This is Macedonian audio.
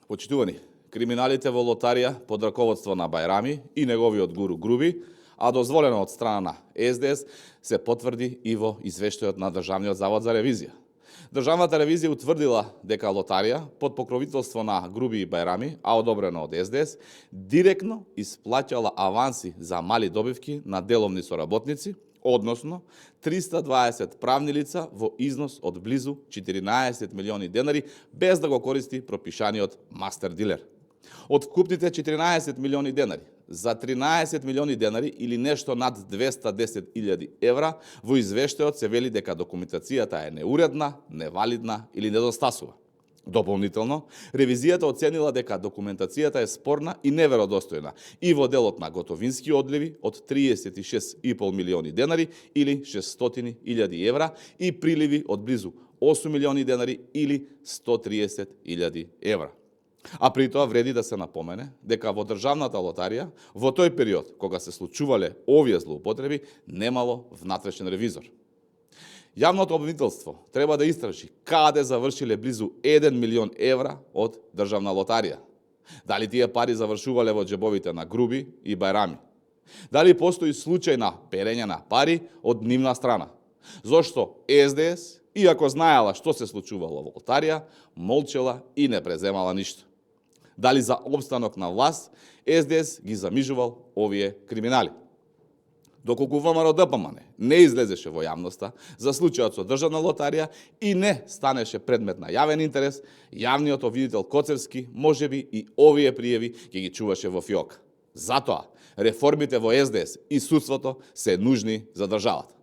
Почитувани, криминалите во лотарија под раководство на Бајрами и неговиот гуру Груби, а дозволено од страна на СДС, се потврди и во извештајот на Државниот завод за ревизија. Државната ревизија утврдила дека лотарија под покровителство на Груби и Бајрами, а одобрено од СДС, директно исплаќала аванси за мали добивки на деловни соработници, односно 320 правни лица во износ од близу 14 милиони денари, без да го користи пропишаниот мастер дилер. Од вкупните 14 милиони денари, за 13 милиони денари или нешто над 210.000 евра, во извештајот се вели дека документацијата е неуредна, невалидна или недостасува. Дополнително, ревизијата оценила дека документацијата е спорна и неверодостојна и во делот на готовински одливи од 36,5 милиони денари или 600.000 евра и приливи од близу 8 милиони денари или 130.000 евра. А при тоа вреди да се напомене дека во државната лотарија во тој период кога се случувале овие злоупотреби немало внатрешен ревизор. Јавното обвинителство треба да истражи каде завршиле близу 1 милион евра од државна лотарија. Дали тие пари завршувале во џебовите на Груби и Бајрами? Дали постои случај на перење на пари од нивна страна? Зошто СДС, иако знаела што се случувало во лотарија, молчела и не преземала ништо? Дали за обстанок на власт СДС ги замижувал овие криминали? Доколку ВМРО-ДПМН не излезеше во јавноста за случајот со државна лотарија и не станеше предмет на јавен интерес, јавниот обвинител Коцевски можеби и овие пријави ќе ги чуваше во фиока. Затоа реформите во СДС и судството се нужни за државата.